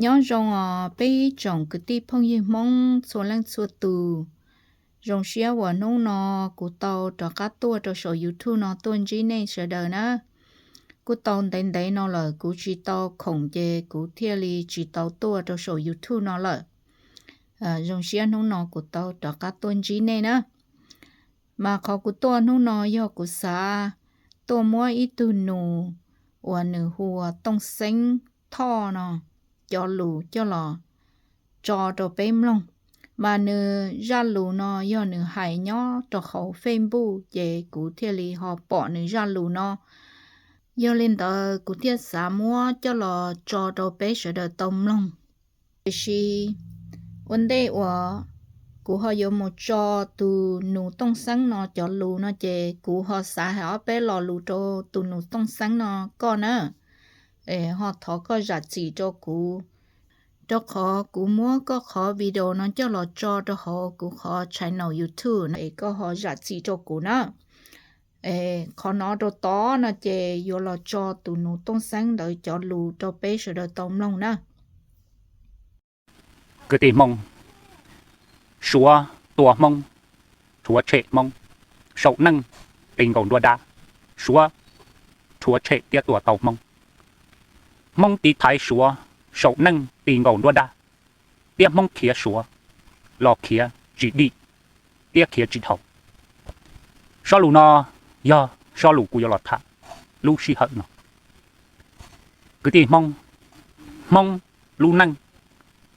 Nyob zoo os peb ib tsoom kwv tij phooj ywg Hmoob txhua leej txhua tus. Zoo siab uas hnub no kuv tau rov qab tuaj rau saum YouTube no tuaj ntsib nej sawv daws na. Kuj tau ntev ntev no lawm kuv tsis tau khoom ces kuv thiaj li tsis tau tuaj rau saum YouTube no lawm. Zoo siab hnub no kuv tau rov qab tuaj ntsib nej na. Mas qhov kuv tuaj hnub no yog kuv xav tuaj muab ib tug nus uas nws hu ua Tooj Xeeb Thoj no cov lus coj los tso rau peb mloog. Mas nws zaj lus no yog nws hais nyob rau hauv Facebook ces kuv thiaj li ho pom nws zaj lus no. Yog li ntawd kuv thiaj xav muab coj los tso rau peb sawv daws tau mloog. Tiam sis ua ntej uas kuv ho yuav mus tso tus nus Tooj Xeeb no cov lus no ces kuv ho xav hais ob peb lo lus rau tus nus Tooj Xeeb no koj na. Ho thov koj zam txim rau kuv, rau qhov kuv muab koj qhov video no coj los tso rau hauv kuv qhov channel YouTube no es koj ho zam txim rau kuv na. Qhov no rau tod no ces yuav los tso tus nus Tooj Xeeb ntawd cov lus rau peb sawv daws tau mloog na. Kwv tij Hmoob, Suav tua Hmoob, rhuav tshem Hmoob, saum neej ti nkaus nruab dab, Suav rhuav tshem thiab tua tau Hmoob. Hmoob tiv thaiv Suav saum neej ti nkaus nruab dab, thiab Hmoob khiav Suav los khiav tsis dim thiab khiav tsis dhau. Sob lus no yog sob lus kuv yuav los tham lub sij hawm no. Kwv tij Hmoob, Hmoob lub neej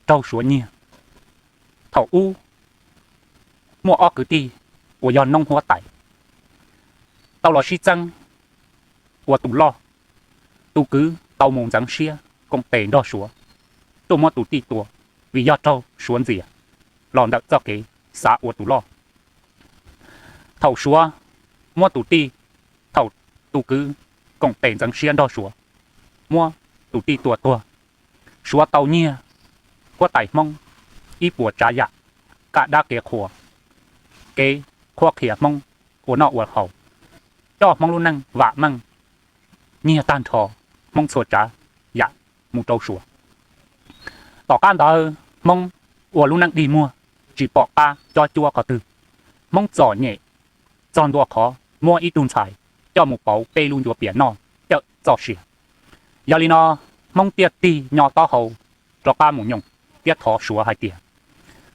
raug Suav nyiag. Thaum ub muaj ob kwv tij uas yog noob huab tais tau los sib txeeb ua tus loj. Tus kwv tau mus ntxeev siab koom tes nrog Suav tuaj muab tus tij tua, vim yog raug Suav ntxias los ntawm txoj kev xav ua tus loj. Thaum Suav muab tus tij, thaum tus kwv koom tes ntxeev siab nrog Suav muab tus tij tua tuag, Suav tau nyiag huab tais Hmoob ib puas tsav yam, kaj dab kev qhuas, kev qhuab qhia Hmoob ua noj ua haus, coj Hmoob lub neej vam meej, nyiag tag nrho Hmoob txhua tsav yam mus rau Suav. Tom qab ntawd Hmoob ua lub neej dig muag, tsis pom qab cob cuab qhov twg. Hmoob txom nyem txog ntua qhov muab ib tug ntxhais coj mus pauv tej lub ncuav pias noj cawm txoj sia. Yog li no Hmoob thiaj tig nyo taub hau rov qab mus nyoos thiab thov Suav hais tias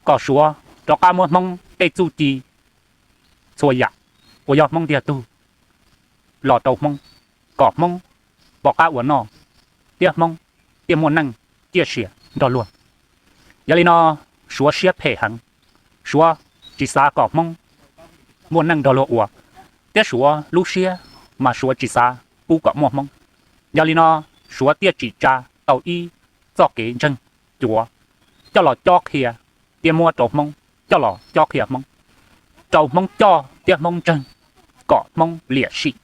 kom Suav rov qab muab Hmoob tej txuj ci txhua yam uas yog Hmoob ntiag tug los rau Hmoob, kom Hmoob pom qab ua noj thiab Hmoob thiaj muaj neej ciaj sia nrog luag. Yog li no Suav siab phem heev, Suav tsis xav kom Hmoob muaj neej nrog luag ua, thiab Suav lub siab mas Suav tsis xav pub kom muaj Hmoob. Yog li no Suav thiaj tsim tsa tau ib txoj kev ntseeg cuav coj los cob qhia thiab muab rau Hmoob, coj los cob qhia Hmoob, rau Hmoob coj thiab Hmoob ntseeg, kom Hmoob liam sim.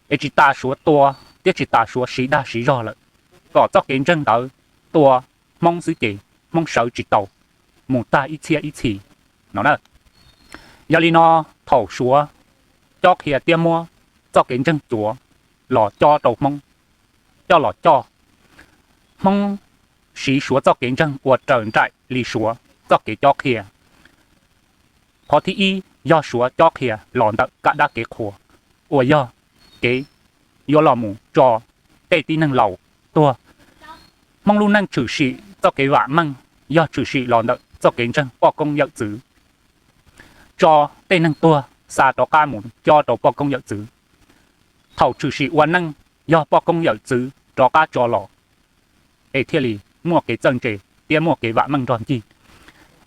Es tsis tas Suav tua thiab tsis tas Suav siv dag siv zog lawm, kom txoj kev ntseeg ntawd tua Hmoob xwb ces Hmoob sawv tsis tau, mus tag ib txhiab ib txhis no na. Yog li no thaum Suav cob qhia thiab muab txoj kev ntseeg cuav los cob rau Hmoob, coj los coj, Hmoob siv Suav txoj kev ntseeg ua raws nraim li Suav txoj kev cob qhia. Qhov thib ib yog Suav cob qhia los ntawm kaj dab kev qhuas, uas yog kev yuav los mus tso tej tib neeg laus tuag. Hmoob lub neej tshwm sim txoj kev vam meej yog tshwm sim los ntawm txoj kev ntseeg poj koob yawm txwv, tso tej neeg tuag xa rov qab mus cob rau poj koob yawm txwv. Thaum tshwm sim ua neej yog poj koob yawm txwv rov qab tso los, es thiaj li muaj kev txawj ntse thiab muaj kev vam meej nrog ncig.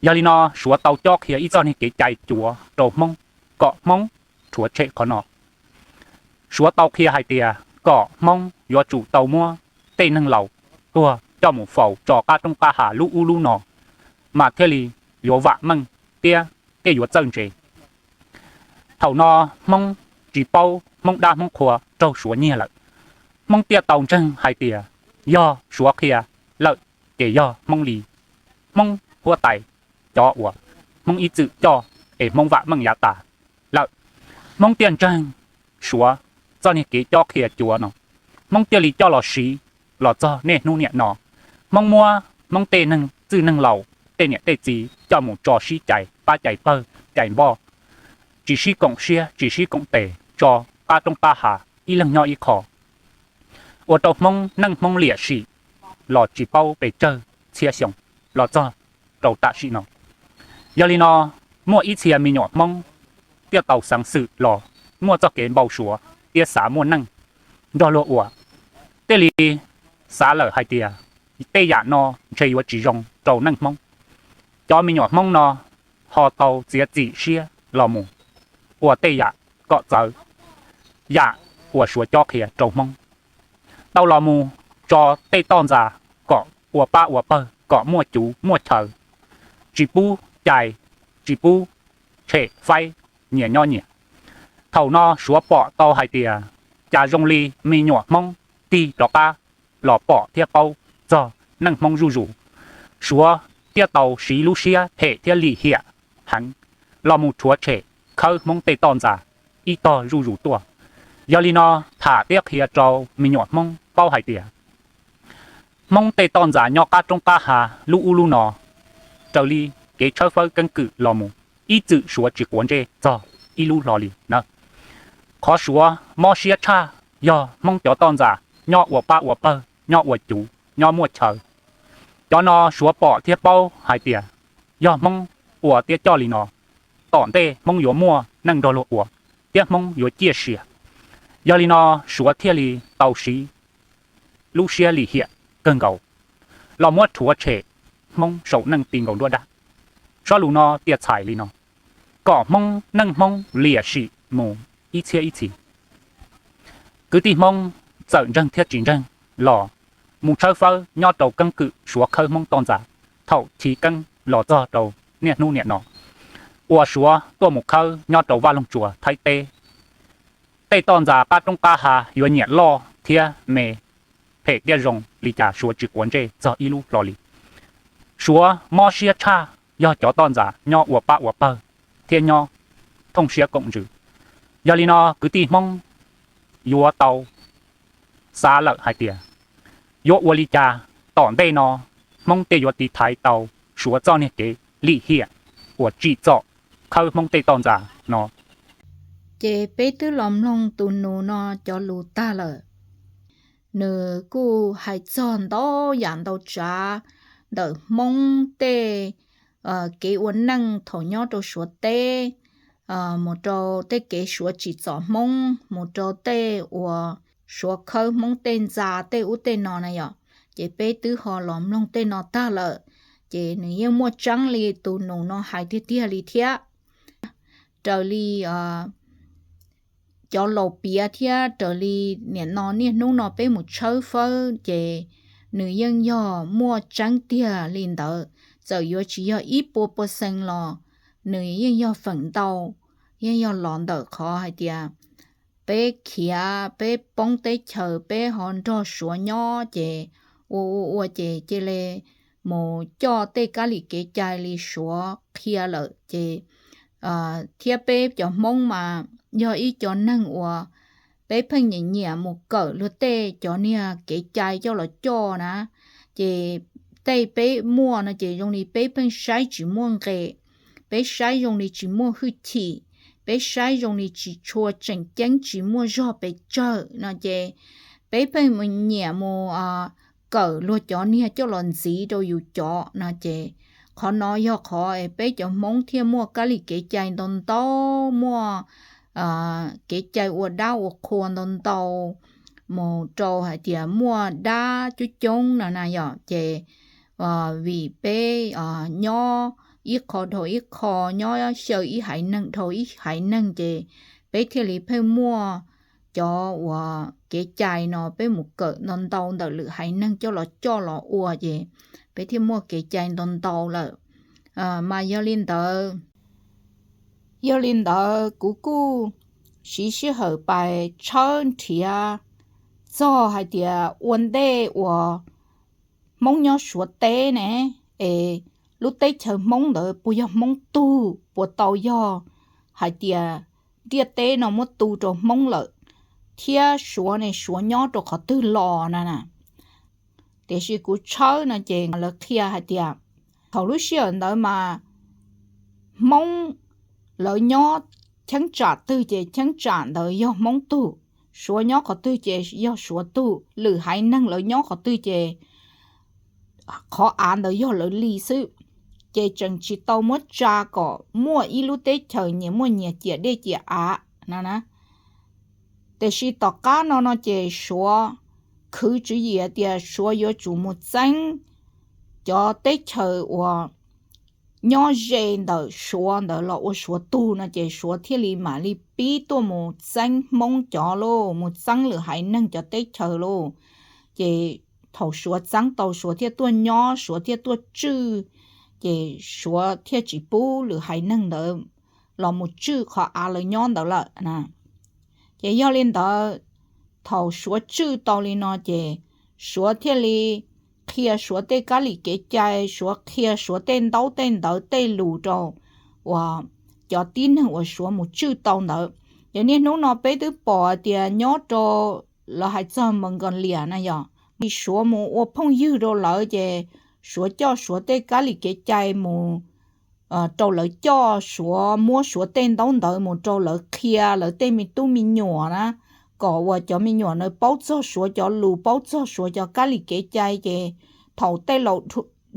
Yog li no Suav tau cob qhia ib txoj niag kev cai cuav rau Hmoob, kom Hmoob rhuav tshem qhov no. Suav tau qhia hais tias kom Hmoob yuav tsum tau muab tej neeg laus tuag coj mus faus tso qab roob qab hav lub ub lub no, mas thiaj li yuav vam meej thiab thiaj yuav txawj ntse. Thaum no Hmoob tsis paub Hmoob dab Hmoob qhua raug Suav nyiag lawm, Hmoob thiaj tau ntseeg hais tias yog Suav qhia lawm ces yog Hmoob li, Hmoob huab tais cov uas Hmoob ib txwm coj es Hmoob vam meej yav tas lawm. Hmoob thiaj ntseeg Suav txoj niag kev cob qhia cuav no, Hmoob thiaj li coj los siv los txog niaj hnub niam no. Hmoob muab Hmoob tej neeg txwj neeg laus, tej niam tej txiv coj mus tso sib cais pab cais pawg cais npoj, tsis sib koom siab tsis sib koom tes, tso qab roob qab hav ib leeg nyob ib qho, ua rau Hmoob neej Hmoob liam sim los tsis paub pes tsawg txhiab xyoo los txog rau tam sim no. Yog li no, muaj ib txhia me nyuam Hmoob thiaj tau xeev xwm los muaj txoj kev npau suav thiab xav muaj neej nrog luag ua. Thiaj li xav lawm hais tias tej yam no ntshe yuav tsis zoo rau neej Hmoob. Cov me nyuam Hmoob no ho tau txiav txim siab los mus ua tej yam kom txawv yam uas Suav cob qhia rau Hmoob. Tau los mus tso tej toj ntxas kom ua pab ua pawg, kom muaj cuv muaj chaw, tsis pub cais, tsis pub tshem faib, nyias nyob nyias. Thaum no Suav pom tau hais tias cas zoo li me nyuam Hmoob tig rov qab los pom thiab paub txog neej Hmoob zuj zus, Suav thiaj tau siv lub siab phem thiab lim hiam heev los mus rhuav tshem khawb Hmoob tej toj ntxas ib tog zuj zus tuaj. Yog li no, tham thiab qhia rau me nyuam Hmoob paub hais tias Hmoob tej toj ntxas nyob qab roob qab hav lub ub lub no, raws li kev tshawb fawb keeb kwm los mus, ib txwm Suav tsis quav ntsej txog ib lub hlo li na. Qhov Suav mob siab tshaj yog Hmoob cov toj ntxas nyob ua pab ua pawg, nyob ua cuv, nyob muaj chaw. Cov no Suav pom thiab paub hais tias yog Hmoob ua thiab coj li no, tom ntej Hmoob yuav muaj neej nrog luag ua thiab Hmoob yuav ciaj sia. Yog li no, Suav thiaj li tau siv lub siab lim hiam kawg nkaus los muab rhuav tshem Hmoob saum neej ti nkaus nruab dab. Sob lus no tias txhais li no, kom Hmoob neej Hmoob liam sim mus ib txhiab ib txhis. Kwv tij Hmoob txawm ntseeg thiab tsis ntseeg los mus tshawb fawb nyob rau keeb kwm Suav khawb Hmoob toj ntxas thaum chiv keeb los txog rau niaj hnub niam no, uas Suav tuaj mus khawb nyob rau Vaj Loog Tsuas Thaib teb. Tej toj ntxas qab roob qab hav yuav nyiam loj thiab me, phem thiab zoo li cas Suav tsis quav ntsej txog ib lub hlo li. Suav mob siab tshaj yog cov toj ntxas nyob ua pab ua pawg thiab nyob thooj siab koom ntsws. Yog li no, kwv tij Hmoob yuav tau xav lawm hais tias yuav ua li cas tom ntej no Hmoob thiaj yuav tiv thaiv tau Suav txoj niag kev lim hiam uas tsim txom khawb Hmoob tej toj ntxas no. Ces peb twb los mloog tus nus no cov lus tag lawm. Nws kuj hais txog ntau yam ntau tsav ntawm Hmoob tej kev ua neej thaum nyob rau Suav teb, mus rau tej kev Suav tsim txom Hmoob, mus rau tej uas Suav khawb Hmoob tej ntxa tej ub tej no na yom. Ces peb twb ho los mloog tej no tag lawm, ces nws yeej muaj tseeb li tus nus no hais tiag tiag li thiab. Raws li cov laus piav thiab raws li niam no niaj hnub no peb mus tshawb fawb ces nws yeej yog muaj tseeb tiag li ntawd. Txawm yuav tsis yog ib puas pua xees los nws yeej yog feem ntau, yeej yog los ntawm qhov hais tias peb khiav, peb poob teb chaws, peb ho nrog Suav nyob ces ua ua ua ces cia li mus coj tej kab li kev cai li Suav qhia lawm ces thiab peb cov Hmoob mas yog ib co neeg uas peb pheej nyiam nyiam mus kawm luag tej cov niag kev cai coj los coj na, ces tej peb muaj no ces zoo li peb pheej saib tsis muaj nqe, peb saib zoo li tsis muaj hwj chim, peb saib zoo li tsis tshua tseem ceeb tsis muaj zog pes tsawg no ces peb pheej mus nyiam mus kawm luag cov niag coj los ntxiv rau yus cov no ces qhov no yog qhov es peb cov Hmoob thiaj muaj kab li kev cai ntau ntau, muaj kev cai ua dab ua qhua ntau ntau mus rau hais tias muaj dab coob coob no na yom. Ces vim peb nyob ib qho dhau ib qho, nyob xyaw ib haiv neeg dhau ib haiv neeg ces peb thiaj li pheej muaj cov uas kev cai no peb mus kawm ntau ntau ntawm lwm haiv neeg coj los coj los ua ces peb thiaj muaj kev cai ntau ntau lawm. Mas yog li ntawd, yog li ntawd kuv kuj siv sij hawm pais tshawb nrhiav txog hais tias ua ntej uas Hmoob nyob Suav teb ne, es lub teb chaws Hmoob ntawd puas yog Hmoob tug, puas tau yog hais tias ntiaj teb no muab tu rau Hmoob lawm, thiab Suav ne Suav nyob rau qhov twg los na na. Tiam sis kuv tshawb no ces lawv qhia hais tias thaum lub sij hawm ntawd mas Hmoob lawv nyob cheeb tsam twg ces cheeb tsam ntawd yog Hmoob tug, Suav nyob qhov twg ces yog Suav tug, lwm haiv neeg lawv nyob qhov twg ces qhov av ntawd yog lawv li xwb, ces tseem tsis tau muab tsa kom muaj ib lub teb chaws nyias muaj nyias ciam dej ciam av no na. Tiam sis tom qab no no ces Suav khwv tswv yim tias Suav yuav tsum mus txeeb cov teb chaws uas nyob ze ntawm Suav ntawd los ua Suav tug no ces Suav thiaj li mam li pib tuaj mus txeeb Hmoob cov lauj, mus txeeb lwm haiv neeg cov teb chaws lauj. Ces thaum Suav txeeb tau Suav thiaj tuaj nyob, Suav thiaj tuaj tswj, ces Suav thiaj tsis pub lwm haiv neeg ntawd los mus tswj qhov av lawv nyob ntawd lawm. Ces yog li ntawd, thaum Suav tswj tau li no ces Suav thiaj li qhia Suav tej kab li kev cai, Suav qhia Suav tej ntaub tej ntawv tej lus rau uas cov tib neeg uas Suav mus tswj tau ntawd. Ces niaj hnub no peb twb pom hais tias nyob rau, lawv hais txog Mongolia na yog, Suav mus ua phooj ywg rau lawv ces Suav coj Suav tej kab li kev cai mus rau lawv coj, Suav muab Suav tej ntaub ntawv mus rau lawv qhia lawv tej me tub me nyuam na, kom uas cov me nyuam na paub txog Suav cov lus, paub txog Suav cov kab li kev cai ces thaum tej laus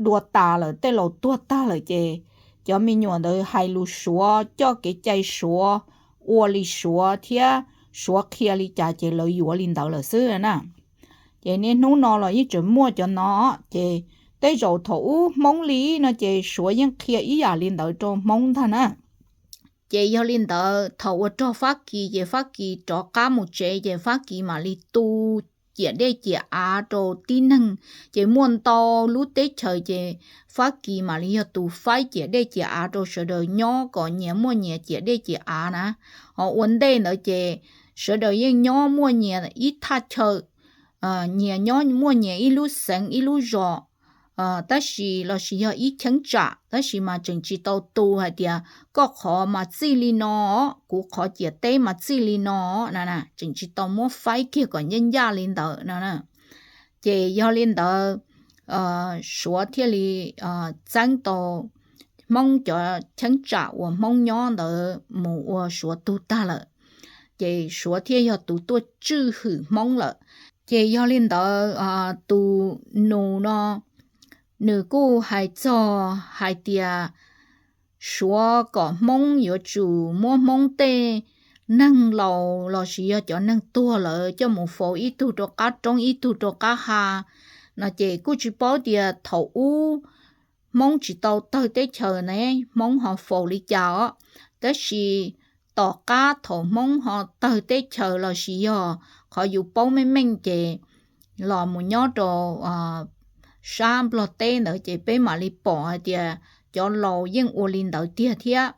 dua tas lawm, tej laus tuag tag lawm ces cov me nyuam ntawd hais lus Suav, coj kev cai Suav, ua li Suav thiab Suav qhia li cas ces lawv yuav li ntawd lawm xwb na. Ces niaj hnub no los yeej tseem muaj cov no, ces tej zaum thaum ub Hmoob li no ces Suav yeej qhia ib yam li ntawd rau Hmoob ntag na. Ces yog li ntawd thaum uas raug Fab Kis ces Fab Kis rov qab mus tsev ces Fab Kis mam li tu ciam dej ciam av rau tib neeg, ces muaj ntau lub teb chaws ces Fab Kis mam li yog tus faib ciam dej ciam av rau sawv daws nyob kom nyias muaj nyias ciam dej ciam av na. Ho ua ntej ntawd ces sawv daws yeej nyob muaj nyias ib thaj chaw, nyias nyob muaj nyias ib lub xeev ib lub zos, tab sis los sis yog ib cheeb tsam, tab sis mas tseem tsis tau tu hais tias koj qhov mas txij li no, kuv qhov ciam teb mas txij li no na, tseem tsis tau muab faib kiag kom ncaj ncaj li ntawd no. Ces yog li ntawd, Suav thiaj li txeeb tau Hmoob cov cheeb tsam uas Hmoob nyob ntawd mus ua Suav tug tag lawm. Ces Suav thiaj yog tus tuaj tswj hwm Hmoob lawm. Ces yog li ntawd, tus nus no nws kuj hais txog hais tias Suav kom Hmoob yuav tsum muab Hmoob tej neeg laus los sis yog cov neeg tuag lawm coj mus faus ib tug rau qab roob ib tug rau qab ha no. Ces kuj tsis paub tias thaum ub Hmoob tsis tau tawg teb chaws ne, Hmoob ho faus li cas os. Tab sis tom qab thaum Hmoob ho tawg teb chaws los sis yog qhov yus paub meej meej ces los mus nyob rau sab Nplog teb ntawd ces peb mam li pom hais tias cov laus yeej ua li ntawd tiag thiab.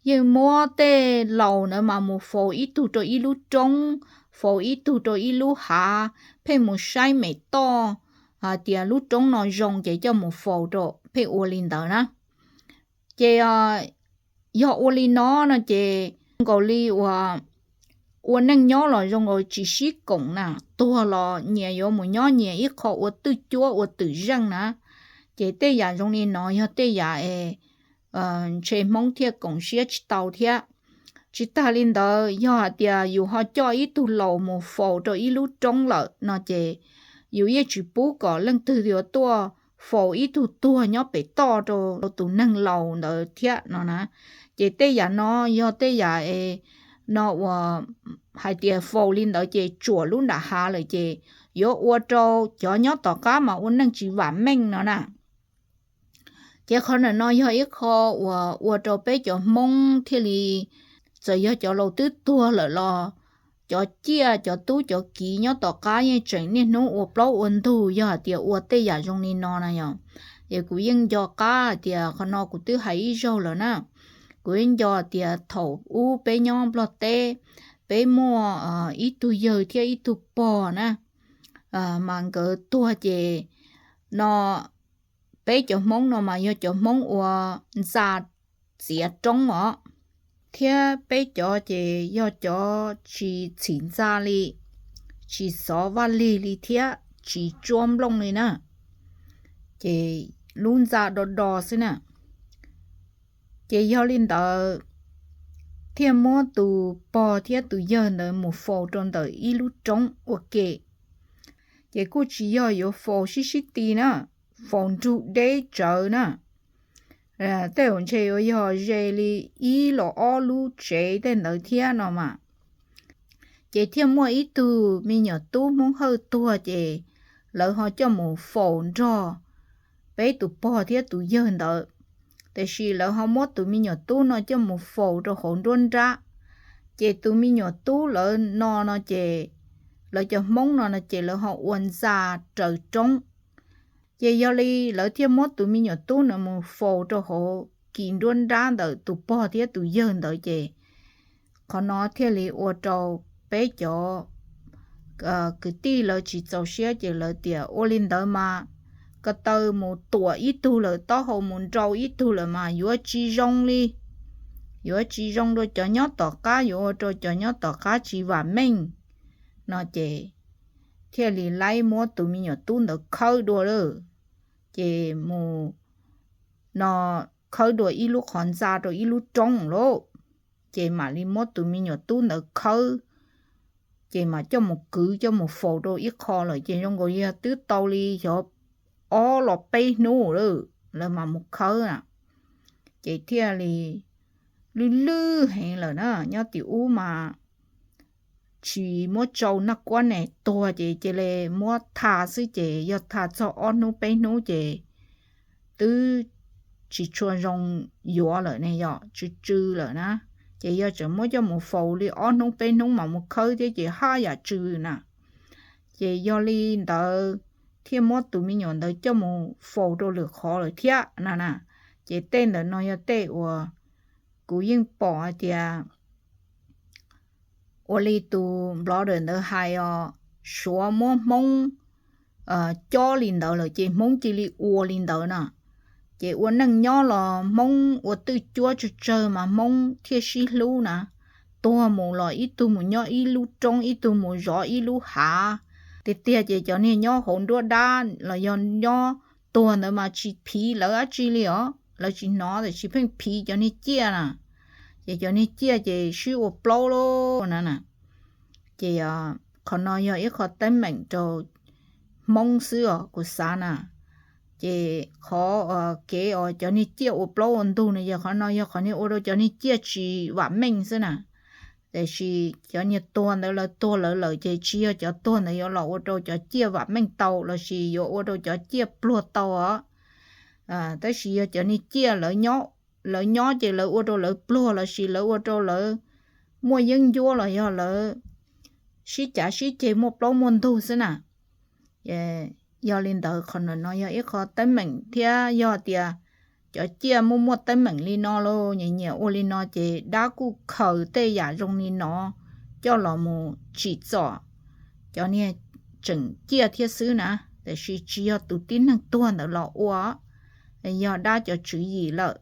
Yeej muab tej laus ntawd mas mus faus ib tug rau ib lub roob, faus ib tug rau ib lub hav, pheej mus saib mem toj hais tias lub roob no zoo ces coj mus faus rau, pheej ua li ntawd na. Ces yog ua li no no ces zoo nkaus li uas ua neej nyob los zoo nkaus tsis sib koom na, tuag los nyias yuav mus nyob nyias ib qho ua twj cuab ua twm zeej na. Ces tej yam zoo li no yog tej yam es ntshe Hmoob thiaj koom siab tsis tau thiab. Tsis tag li ntawd, yog hais tias yus ho coj ib tug laus mus faus rau ib lub roob lawm no ces yus yeej tsis pub kom leej twg yuav tuaj faus ib tug tuag nyob pem toj rau tus neeg laus ntawd thiab no na. Ces tej yam no yog tej yam es no uas hais tias faus li ntawd ces tsuam lub nram hav lawm ces yuav ua rau cov nyob tom qab mas ua neej tsis vam meej no na. Ces qhov ntawm no yog ib qho uas ua rau peb cov Hmoob thiaj li, txawm yog cov laus twb tuag lawm los cov ciaj cov tub cov kiv nyob tom qab yeej tseem niaj hnub ua plaub ua ntug yog hais tias ua tej yam zoo li no na yom. Ces kuv yeej nco qab hais tias qhov no kuv twb hais ib zaug lawm na. Kuv yeej nco tias thaum ub peb nyob Nplog teb, peb muaj ib tug yawg thiab ib tug pog na, mas nkawd tuag ces no peb cov Hmoob no mas yog cov Hmoob ua ntxa txiav roob os, thiab peb cov ces yog cov tsis txhim ntxa li, tsis xov vaj lig li thiab tsis tsuab nplooj li na. ces lub ntxa do do xwb na. Ces yog li ntawd thiaj muab tus pog thiab tus yawg ntawd mus faus rau ntawm ib lub roob ua ke. Ces kuj tsis yog yuav faus sib sib ti na, faus nrug deb tsawv na. Tej zaum ntshe yuav yog ze li ib los ob lub tsev tej ntawd thiab no mas. Ces thiaj muaj ib tug me nyuam tub Hmoob Hawj tuag ces lawv ho coj mus faus nrog peb tus pog thiab tus yawg ntawd. Tiam sis lawv ho muab tus me nyuam tub no coj mus faus rau hauv nruab nrab. Ces tus me nyuam tub lawv no no ces lawv cov Hmoob no no ces lawv ho ua ntxa raws roob. Ces yog li lawv thiaj muab tus me nyuam tub no mus faus rau hauv kis nruab nrab ntawm tus pog thiab tus yawg ntawd ces qhov no thiaj li ua rau peb cov kwv tij lawv tsis txaus siab ces lawv tias ua li ntawd mas ko taw mus tuam ib tug lawm, taub hau mus nrau ib tug lawm mas yuav tsis zoo li, yuav tsis zoo rau cov nyob tom qab, yuav ua rau cov nyob tom qab tsis vam meej no ces thiaj li laib muab tus me nyuam tub ntawd khawb dua lawm. Ces mus no khawb dua ib lub qhov ntxa rau ib lub roob lauj. Ces mam li muab tus me nyuam tub ntawd khawb, ces mam coj mus kwv coj mus faus rau ib qho lawm ces zoo nkaus yog twb tau li xyov ob los peb hnub lawm lawv mam mus khawb na. Ces thiaj li lwj lwj heev lawm na, nyob tim ub mas tsis muab tsau naj kuab ne, tuag ces cia li muab tha xwb ces yog tha txog ob hnub peb hnub ces twb tsis tshua zoo yuav lawm ne, yog tsw tsw lawm na. Ces yog tseem muab coj mus faus li ob hnub peb hnub mam mus khawb thiab ces haj yam tsw na. Ces yog li ntawd thiaj muab tus me nyuam ntawd coj mus faus rau lwm qhov lawm thiab na na. Ces tej ntawm no yog tej uas kuv yeej pom hais tias ua li tus blogger ntawd hais os, Suav muab Hmoob cob li ntawd lawm ces Hmoob cia li ua li ntawd na. Ces ua neej nyob los Hmoob ua twj cuab tsawg tsawg mas Hmoob thiaj sib hlub na. Tuag mus los ib tug mus nyob ib lub roob, ib tug mus zov ib lub hav. Tiag tiag ces cov niag nyob hauv nruab dab los yog nyob tuag ntawd mas tsis phiv lawv dab tsi li os, lawv tsis hnov tiam sis pheej phiv cov niag ciaj na. Ces cov niag ciaj ces sib ua plaub lawm na na. Ces qhov no yog ib qho teeb meem rau Hmoob xwb os kuv xav na. Ces qhov kev os cov niag ciaj ua plaub ua ntug no yog qhov no yog qhov niag ua rau cov niag ciaj tsis vam meej xwb na. Tiam sis cov niag tuag ntawd lawv tuag lawv lawm ces tsis yog cov tuag ntawd yuav los ua rau cov ciaj vam meej tau lossis yuav ua rau cov ciaj pluag tau os. Tab sis yog cov niag ciaj lawv nyob ces lawv ua rau lawv pluag lossis lawv ua rau lawv muaj yeeb ncuab los yog lawv sib cav sib ceg muaj plaub muaj ntug xwb na. Yog li ntawd qhov no yog ib qho teeb meem thiab yog tias cov ciaj muaj muaj teeb meem li no los nyiam nyiam ua li no ces dab kuj khaws tej yam zoo li no coj los mus tsim txom cov niag tseem ciaj thiab xwb na. Tiam sis tsis yog tus tib neeg tuag ntawd los ua, yog dab cov tswv yim lawm.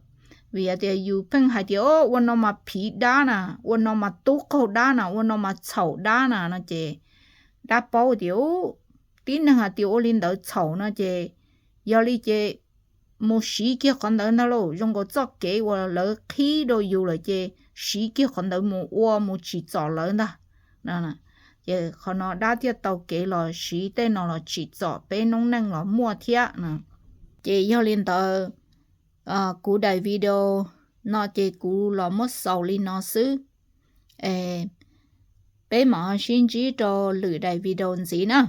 Vim tias yus pheej hais tias ua no mas phiv dab na, ua no mas tub qaug dab na, ua no mas txhaum dab na no ces dab paub tias tib neeg hais tias ua li ntawd txhaum no ces yog li ces mus siv kiag qhov ntawd ntag lauj. Zoo nkaus txoj kev uas lawv qhib rau yus lawm ces siv kiag qhov ntawd mus ua mus tsim txom lawv ntag. Ces qhov no dab thiaj tau kev los siv tej no los tsim txom peb noob neej los muaj thiab. Ces yog li ntawd kuv daim video no ces kuv los muab xaus li no xwb. Peb mam ho sib ntsib rau lwm daim video ntxiv na.